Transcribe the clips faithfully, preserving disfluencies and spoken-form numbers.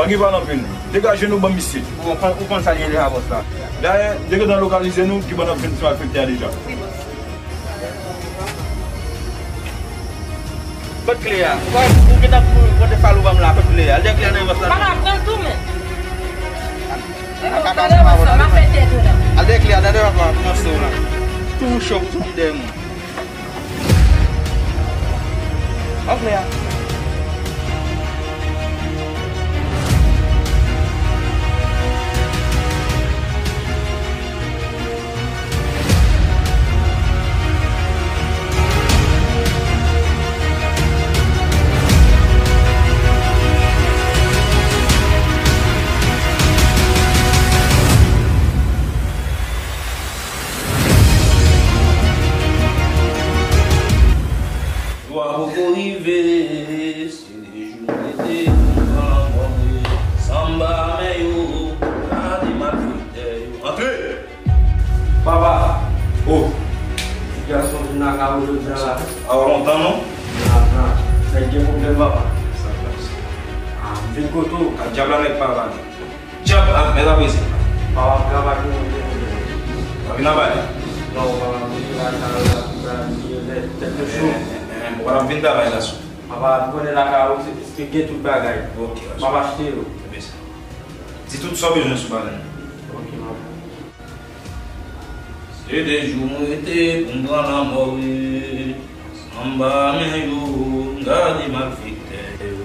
Ki pa nan pil. Degaje nou ban m isit. Ou konn, ou konn sa l ye deja, bòs la. Dayè, yo gentan lokalize nou, ki ban n ap vin sou malfektè a deja. Kot kle a? Ou gentan pou pote fal ou ban m la, kot kle a? Al dèyè kle a nan bòs la. Papa, pran l tou, men. Al dèyè kle a, tande papa, pran sou la. Tou cho, tou dèyè mwen. Ok, a. Jou a poko rive, se de jou m rete pou m pran lanmò m ye. Sanba men yo, gade malfektè yo. Antre! Papa! Oh! Ti gason vin nan kay ou jodi a la. Awa lontan non? Nan, nan. Nèg gen pwoblèm, papa. Sa pase. Ah, m vin kote w. A dyab la nèg pa vale. Djab ak mèt aprezen. Papa, m travay pou mwen, mwen. W ap vin anba li? Non, papa, m vin lakay la, pou travay, m vin tèt yo cho. Eh, eh, eh, ou pa t ap vin travay, gason? Papa, m konnen lakay ou, se, se gen tout bagay. Ok, gason. M ap achte yo. Ebyen, sa. Di tout sa w bezwen sou balèn nan. Ok, papa. Se de jou m rete pou m pran lanmò, wi. Sanba men yo, gade malfektè yo.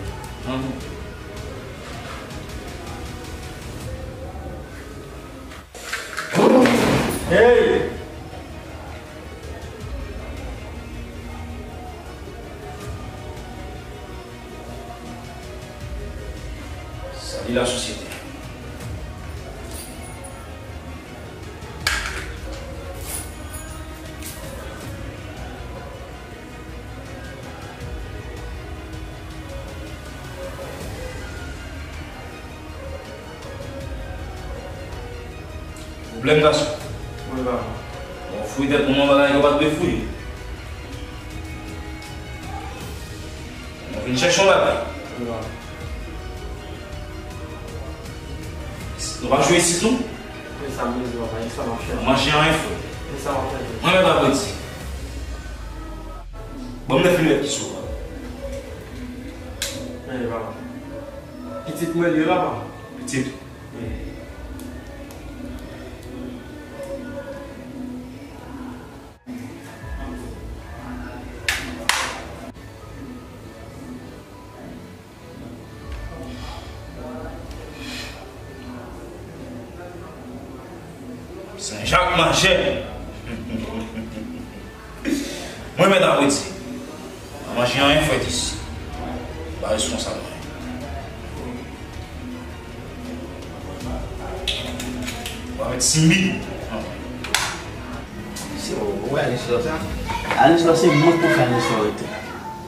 Hey! Salut la société. Pwoblèm gason. Wi, papa. Bon, fouye tèt ou nan bagay ke w pa t dwe fouye. Mwen vin chèche yon bagay. Wi, papa. Nou pa jwe isit, non? Se sa m bezwen, papa. Se sa m ap chèche. Manje anyen fre. Se sa m ap chèche. Mwen menm pa pwenti. Ban m nèf linèt ki sou ou a. Men, papa. Pitit mwen li ye, papa. Pitit. Wi. Senjak majè. Mwen mèt ap redi. Pa manje anyen fwèt isi. Pa responsab anyen. Ou pa mèt simbi. Se ou, ou wè Alex la sa? Alex la se mwen k pou fè Alex la rete.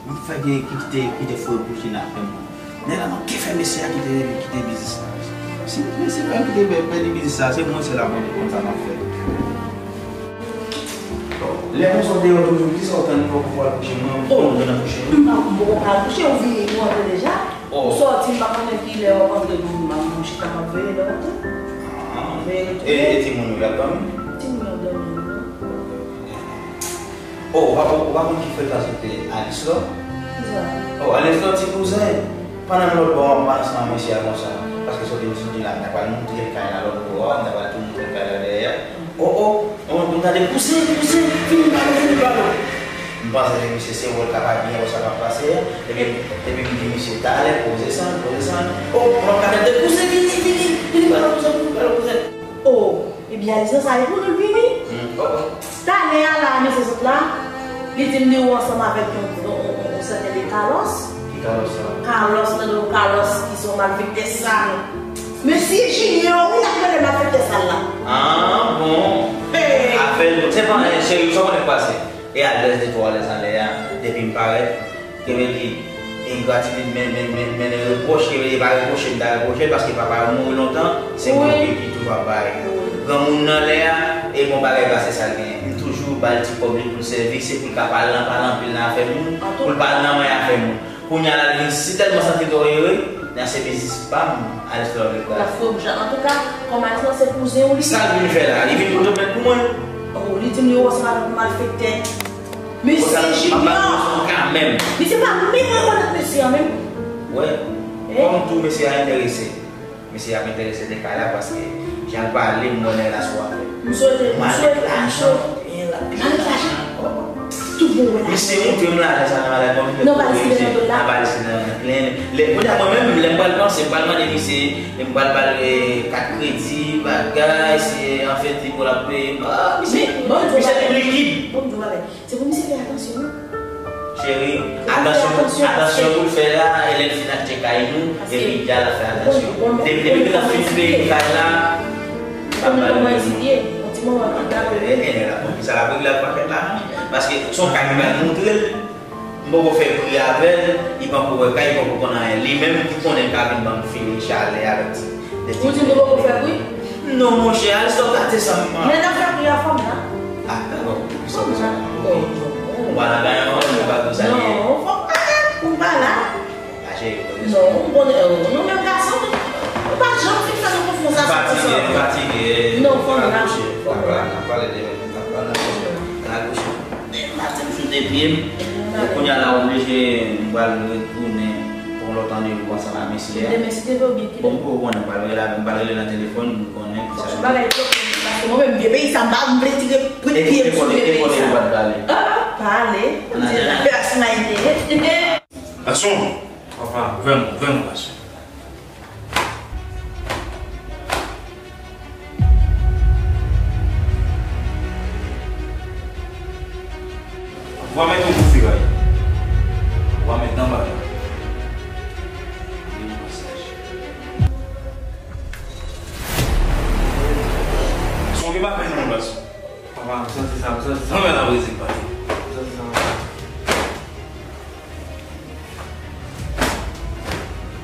Mwen fè gen ki kite, kite foure bouji nan afè mwen. Nèg la manke fè mesye a kite, kite biznis la. Si mesye fè m kite pè-, pèdi biznis la, se mwen sèl la pou konn sa m ap fè. Lè konsa w deyò toujou, kisa w tann pou w al kouche mwen? Oh, ou nan kouche? M pa, m poko ka kouche, ou vini, ou antre deja. Oh. Ou sòti, m pa konnen kilè w ap antre, m, m, m chita, m ap veye lè w antre. Ah. Veye retounen. E, e timoun yo, y ap dòmi? Timoun yo ap dòmi, wi. Oh, ou pa, ou pa konn ki frekans ou te Alex la? Kisa? Oh, Alex la ti kouzen. Pandan m lòt bò, m ap pale ansanm ak mesye a konsa. Paske sòti m soti la, m ta pral montre l kay la lòt bò a, m ta pral tou montre l kay la dèyè. Oh, oh, oh, m tande kouzen, kouzen, vini ba nou, vini ba nou. M panse se misye se wòl k ap abiye wè sa k ap pase a. Epi, epi m di misye, talè, poze sa, poze sa. Oh, m ap gade, kouzen, vini, vini, vini ba nou, kouzen, vini ba nou, kouzen. Oh, ebyen, Alex sa e pou nou vini. Hmm, oh, oh. Talè a la, mesye sot la, li di m li wè ansanm avèk yon, yon, yon, yon sèten de Carlos. Ki Carlos sa? Carlos, nan non Carlos, ki se yon malfektè sal. Mesye Junior, wi, l ap rele malfektè sal la. Ah, bon. Hey. Afè l, se pa anyen, cheri, sa w konnen k pase? E adrès de twa lè anlè a, depi m parèt, kenbe li, e gratitid, men, men, men, men repwòch, kenbe li pa repwoche, m ta repwoche l, paske papa yo mouri lontan, se mwen ki, ki toujou ap bay. Granmoun nan lè a, e bon bagay pase sa l genyen. M toujou ba l ti kòb li pou l sèvi, se pou l ka pa al nan, pa al anpil nan afè moun, pou l pa al nan manyen afè moun. Kounye a la, li vin si tèlman santi l twò ere, Nan se biznis pa m, Alice Love Leclerc. L ap fè w bouch la. Antouka, kòm Alice lan se kouzen w li. Sa l vin fè la? Li vin pote plent pou mwen? Oh, li di m li wè w ansanm avèk yon malfektè. Mesye Junior! Li se pa menm rekonèt mesye a menm. Wè, kòm tou mesye a enterese. Mesye ap enterese de kay la paske jan l pale m wè nèg la sou afè. M swete, m swete, m swete. Malèt lajan. Tout bon wè lajan. Misye montre m lajan sa nan malèt mwen. Non, pa riske nan dlo la. Nan pa riske nan plen. Lè kounye a mwen menm lè m pral panse, m pral mande misye, m pral ba l kat kredi, bagay, si anfèt li pou l ap peye m. Ah, misye, misye te likid. Bon, bon, bon, bon. Se pou misye fè atansyon wi. Cheri, atansyon, atansyon pou l fè la, e lè l fin achte kay nou, epi l a fè atansyon. Depi, depi l ap fin peye kay la, l ap bay nou. Gen nèg la konn ki sa l ap regle ak pakèt la. Paske se yon kay ki bay moutre l. M poko fè pri avè l, li poko wè kay, li poko konn anyen. Li menm ki konnen l ka vin ban m file chalè avèk ti. Ou di nou poko fè pri? Non, monchè, al sot gate sa m. Nèg la fè pri a fanm nan. Ah, dakò. Sa m sa. Ou pa nan gayan, ou pa konn sa li ye. Non, fanm pa la pou m pa la. Ah, cheri, ou konnen sa. Non, ou konnen, nou menm gason, nou pa janm fin fè nou konfyans a sa. Fatige, fatige. Non, fanm la. N ap pale de, n ap pale de, n ap pale de. Maten m sou de pye m. Kounye a la oblije m pral retounen pou yon lòt randevou ansanm ak mesye a. Demen si Dye vle oubyen kilè? Bon, m poko konnen, m pral rele avè l, m pral rele nan telefòn, m konnen ki sa. Yon bagay pwoblèm, paske mwen menm vye peyi sa, m pa vle tire pwent pye m sou vye peyi sa. E kote, e kote w pral prale? Ah, pa ale. An Atlanta. Gason, papa, vrèman, vrèman, gason. Wa mèt yon kou firay. Wa mèt nan bagay. Sonje pa fè nan yon gason. Papa, m santi sa, m santi sa, mwen la brezil pati. M santi sa, mwen la.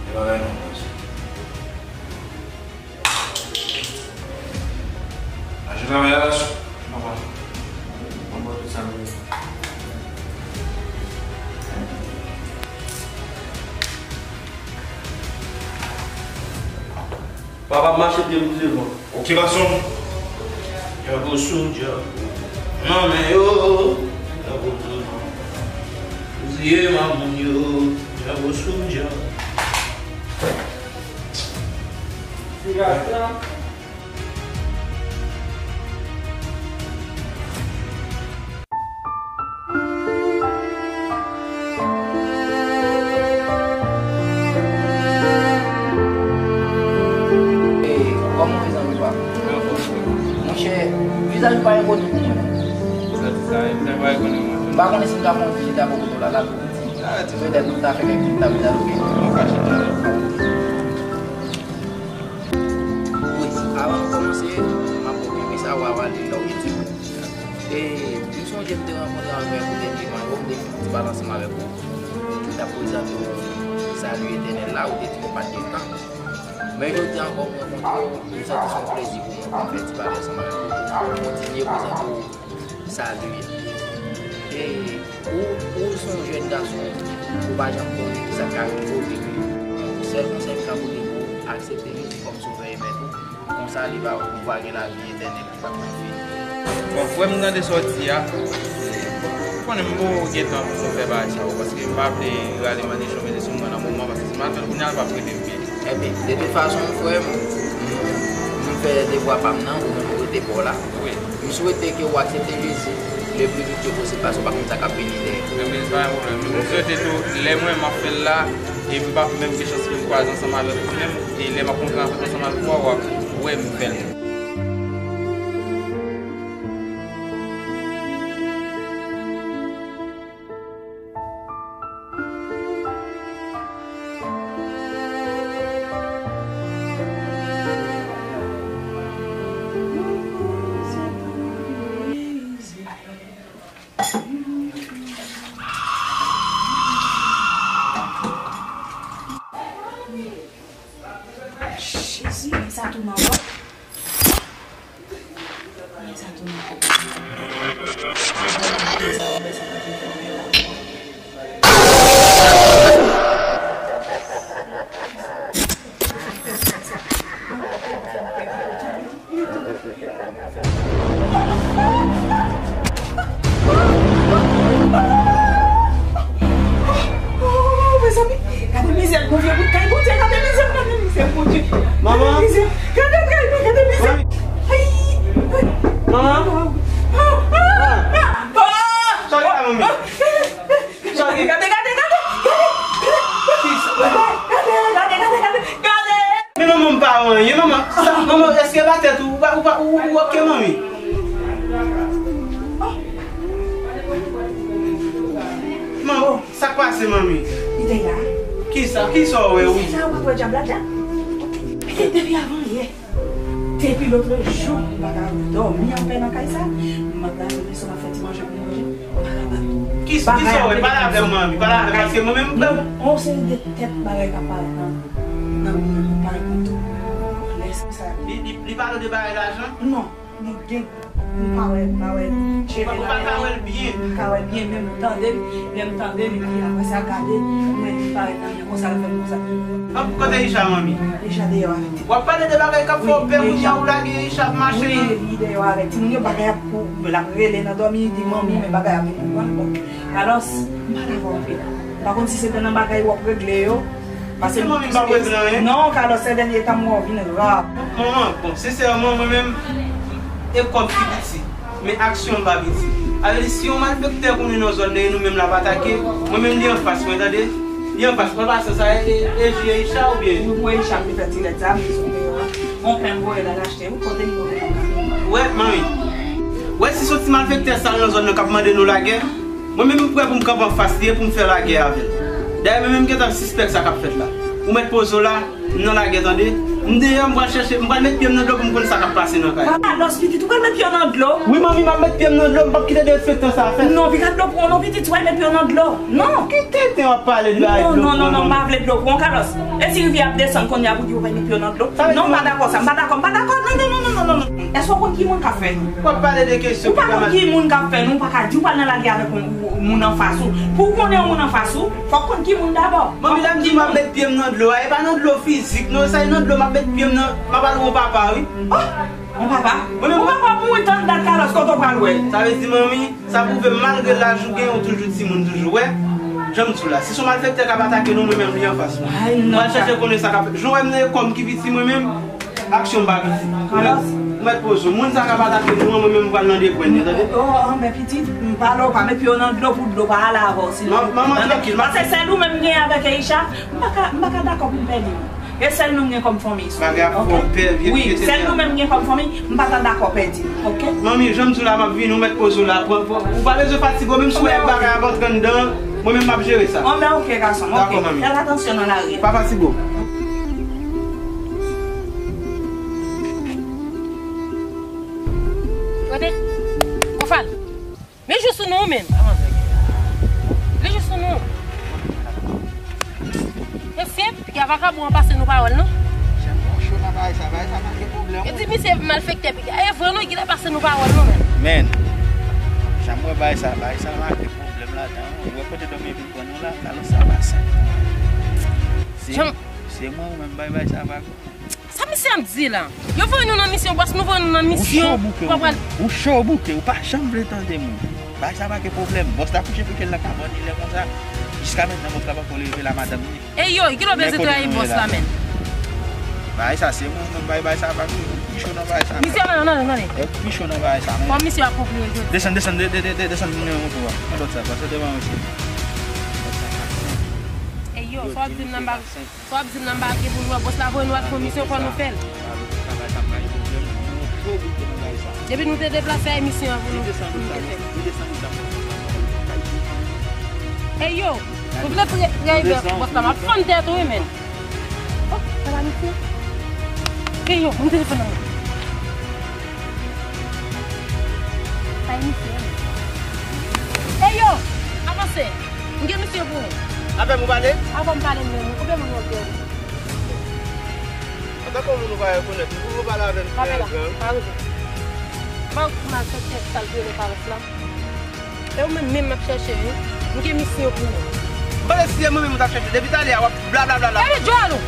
E bagay non, gason. Aje travay la, gason. Papa, mwen ba w tout sa m gen. Papa, m mache pye m devan. Ok, gason. Djab ou sou djab. Nan men yo. Djab ou sou djab. Fouziye mamoun yo. Djab ou sou djab. Ey, kòman w ye, zanmi pa m? Monchè, vizaj ou pa enpòte pou mwen. Sa, sa, sa pa enpòte pou mwen. M pa konnen si m ka fè yon ti chita bò kote w la, la, pou m di. Petèt nou ta fè kèk ti chita, petèt, oke. Wi, avan nou kòmanse, m ap okipe sa, w a pale lè w gen ti moman. E, m sonje m te rankontre avèk ou dènyèman, yo, m te fè yon ti pale ansanm avèk ou. M t ap prezante w sali etènèl la, ou te di m ou pa t gen tan. Men jodi a ankò, m rankontre w, m santi se yon plezi pou mwen pou m fè ti pale ansanm avèk ou, pou m kontinye prezante w sali a. E, ou, ou se yon jèn gason, ou pa janm konnen ki sa k ka rive w, epi sèl konsèy m ka pote pou ou, aksepte Jezi kòm Sovè e Mèt ou. Konsa, li va, ou va gen lavi etènèl ki p ap janm fini. Bon, frè m, tande sa w di a. Ou konnen m poko gen tan pou m fè bagay sa yo, paske m pa vle rale malediksyon mete sou mwen nan moman, paske si m al fè l kounye a, l p ap rete byen. Ebyen, de tout fason, frè m, m, m fè devwa pa m nan, ou menm ou rete pa w la. Wi. M swete ke w aksepte Jezi le pli vit ke posib, paske w pa konn sa k ap vini dèyè. Ebyen, se pa yon pwoblèm. M swete tou, lè mwen m ap fè l la, e m p ap menm gen chans pou m kwaze ansanm avèk ou menm, e lè m ap kontre ansanm avèk ou a, w ap wè m fè l. Jezi, men sa tou nan bò. Men sa tou nan bò. Sa k pase, manmi? Li te la. Kisa? Kisa w wè, wi? Li te la, ou pa t wè dyab la deja? Li te depi avan yè. Depi lotrejou, m pa ka dòmi anpè nan kay sa. M ap lave veso, m ap fè ti manje pou manje. M pa kapab. Kisa, kisa w wè? Pale avè m, manmi. Pale avè m, paske mwen menm, m pè. On seri de tèt bagay k ap parèt nan, nan mi an, m pa reponn tou. Lè sa. Li, li, li pale de bagay lajan? Non. Li gen, m pa wè, m pa wè cheve nan men l. Ou pa ka wè l byen. M ka wè l byen, men m tande l, lè m tande l, epi apre sa gade, m wè li parèt nan men konsa, l fè m konsa. Hop, kote Isha, manmi? Isha deyò avèk timoun. W ap pale de bagay k ap fè w pè, kounye a ou lage Isha ap mache. Wi, li deyò avèk timoun yo, bagay ap pou, l ap rele nan dòmi, li di, "Manmi, men bagay ap vin pran l." Bon, alòs, m pa dakò anpil. M pa konn si se te nan bagay w ap regle yo, Paske manmi m pa regle anyen. Non, Carlos, sè dènye tan m wè w vin ra. Manman, bon, sensèman, mwen menm, e kòb ki piti, men aksyon m pa piti. Sa vle di, si yon malfektè konnen nan zòn nan, e nou menm l ap atake, mwen menm li anfas mwen, tande? Li anfas mwen, pa sa, sa, e, e, e ji Eisha oubyen? Wi, pou Eisha ki fè ti lèt sa, men sou men an. Yon pen m voye l al achte, wi, kote li voye l? Wè, manmi. Wè, si se yon ti malfektè sal nan zòn nan k ap mande nou lagè, mwen menm m prè pou m kanpe anfas li e pou m fè lagè avè l. Dayè mwen menm m gentan sispèk sa k ap fèt la. Ou mèt poze w la, m nan lagè tande. M deyò, m pral chèche, m pral met pye m nan dlo pou m konn sa k ap pase nan kay. Carlos, pitit, ou pral met pye w nan dlo? Wi, manmi, m ap met pye m nan dlo, m p ap kite derespektan sa fèt. Non, piga dlo pou ou non, pitit, ou pral met pye w nan dlo. Non. Ki tenten w ap pale de bagay dlo pou mwen, manmi? Non, non, non, non, m pa vle dlo pou ou, Carlos. E si rivyè ap desann kounye a pou di ou pral met pye w nan dlo? Non, m pa dakò sa, m pa dakò, m pa dakò, non, non, non. Èske w konn ki moun k ap fè nou? W ap pale de kesyon ki pa mache. Ou pa konn ki moun k ap fè nou, ou pa ka di w pral nan lagè avèk yon, yon moun anfas ou. Pou w konnen yon moun anfas ou, fò w konn ki moun dabò. Manmi, lè m di m ap met pye m nan dlo a, e pa nan dlo fizik, non, sa e nan dlo m ap met pye m nan, m ap al wè yon papa, wi. Oh, yon papa? Yon papa ap mouri tann dat, Carlos, kote w pral wè? Sa vle di, manmi, sa pwouve malgre laj ou gen, ou toujou timoun toujou, wè. Jan m di w la, si se yon malfektè k ap atake nou, mwen menm li anfas mwen. Ay, non, m pral chèche konnen sa k ap fèt. Jan w wè m nan e kòm ki piti mwen menm, aksyon m pa piti. Ou mèt poze w. Moun sa k ap atake nou an, mwen menm m pral nan de pwen li, tande? Oh, oh, men pitit, m pale w, pa met pye w nan dlo pou dlo pa ale avè w, silvouplè. Manman, trankil, manman. Paske sèl ou menm m gen avèk Eisha, m pa ka, m pa ka dakò pou m pèdi nou. E sèl nou m gen kòm fanmi. Bagay ap fè w pè, vye. Wi, sèl nou menm m gen kòm fanmi, m pa ta dakò pèdi nou, oke? Manmi, jan m di w la, m ap vini, ou mèt poze w la, pran, pran, ou pa bezwen fatige w, menm si w wè bagay ap antre anndan, mwen menm m ap jere sa. Anben, oke, gason m, oke. Dakò, manmi. Fè atansyon nan lari a. Pa fatige w. Gade, Ofal. Men jwe sou nou menm. Li jwe sou nou. Mesye, piga vakabon an pase nou pawòl, non? Jan m cho nan bagay sa, bagay sa pa gen pwoblèm. E di misye malfektè piga. E vre, non, ki lè pase nou pawòl, non, menm. Men, jan m wè bagay sa, bagay sa pa gen pwoblèm ladan, wi. Ou wè kote dòmi vin pran nou la, Carlos, sa pase. Se, se mwen ou menm, bagay, bagay sa pa gen. Sa misye ap di la? Yo voye nou nan misyon, bòs, nou voye nou nan misyon. Ou cho bouke, ou, ou cho bouke, ou pa janm vle tande moun. Bagay sa pa gen pwoblèm. Bòs la kouche kouche l nan kabann li lè konsa. Jiska mentnan, bòs la poko leve la, madanm li. Ey yo, kilè w bezwen trayi bòs la, menm? Bagay sa, se mwen, mwen, bagay, bagay sa pa gen. Pi cho nan bagay sa, menm. Misye, non, non, non, non. Pi cho nan bagay sa, menm. Kòm misye ap konpli jodi. Desann, desann, de, de, de, de, desann nan moto a. An lòt sa, pase devan misye. Ey yo, sa w ap di m nan bagay. Sa w ap di m nan m pa gen pou nou wè bòs la voye nou al fè yon misyon, fò nou fè l. Depi nou te deplase a, e misyon an pou nou, pou nou te fè. Ey yo, ou vle trayi bòs la, m ap fann tèt ou wi, menm. Oh, sa pa misye? Ey yo, ban m telefòn nan men. Sa e misye, wi. Ey yo, avanse. M gen misyon pou ou. Avè m ou pale? Avè m pale menm, ou konprann mwen, ok. Antanke yon moun ou pa rekonèt, ou toujou pale avè m, pa fè la, gran. Pa rive. Ban m al chèche sa l te rele Carlos la. E ou menm, menm m ap chèche, wi. M gen misyon pou ou. M panse si se mwen menm ou t ap chèche. Depi talè a, w ap blablabla. Epi djòl ou.